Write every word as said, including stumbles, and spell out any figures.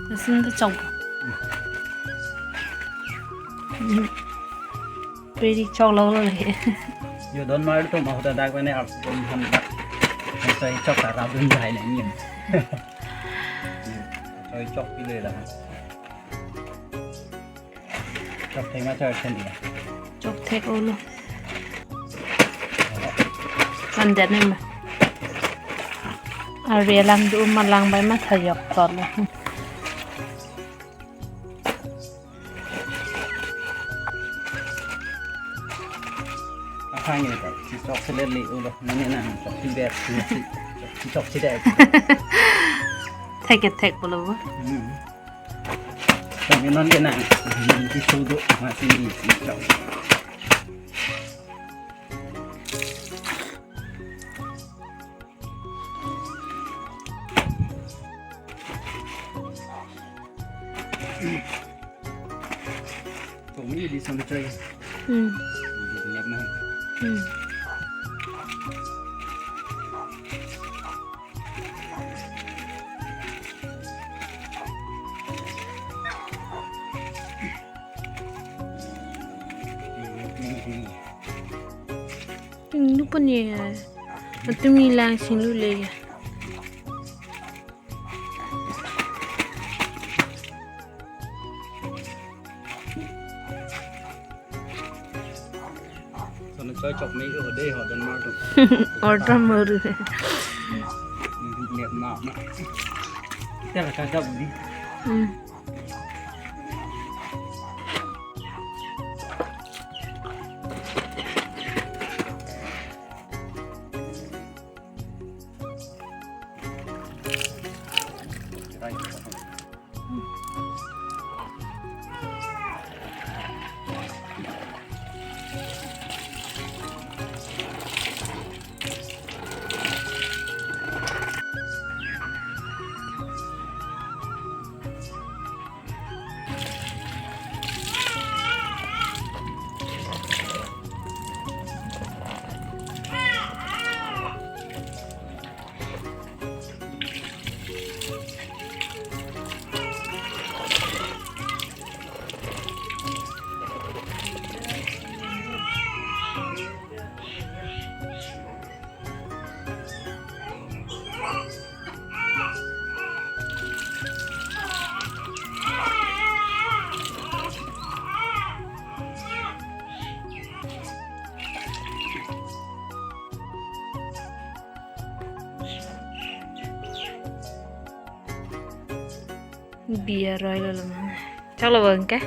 Lason ta chok. Hmm. Peri chok lo lo le. Yo, don mar tum ahut dak mane ap tum han dak. Soi chok ta rap dun jai le ni. Soi chok pi le la. Chok thek ma chok thek dia. Chok thek olo. Kan dan ma. Ari alam do ma lang bai ma thayok tol. Aphan ni ta, si chok selet le olo, nani na chok si ber, si, si chok si dek. Thek ke thek pulo bo. Hmm. Chok ni non ke na, di sudo, mati ni si chok. Kung ini di sana coy. Hmm. Di lihat mah. Hmm. Ingnu pon ye. Atum ilang singlu le ya. Sana choi chok me ho de ho don mar tum. Order maru. Nep na na. Kita la kagap di. Hmm. Biar roi lo lo mana. Chalo bang ke?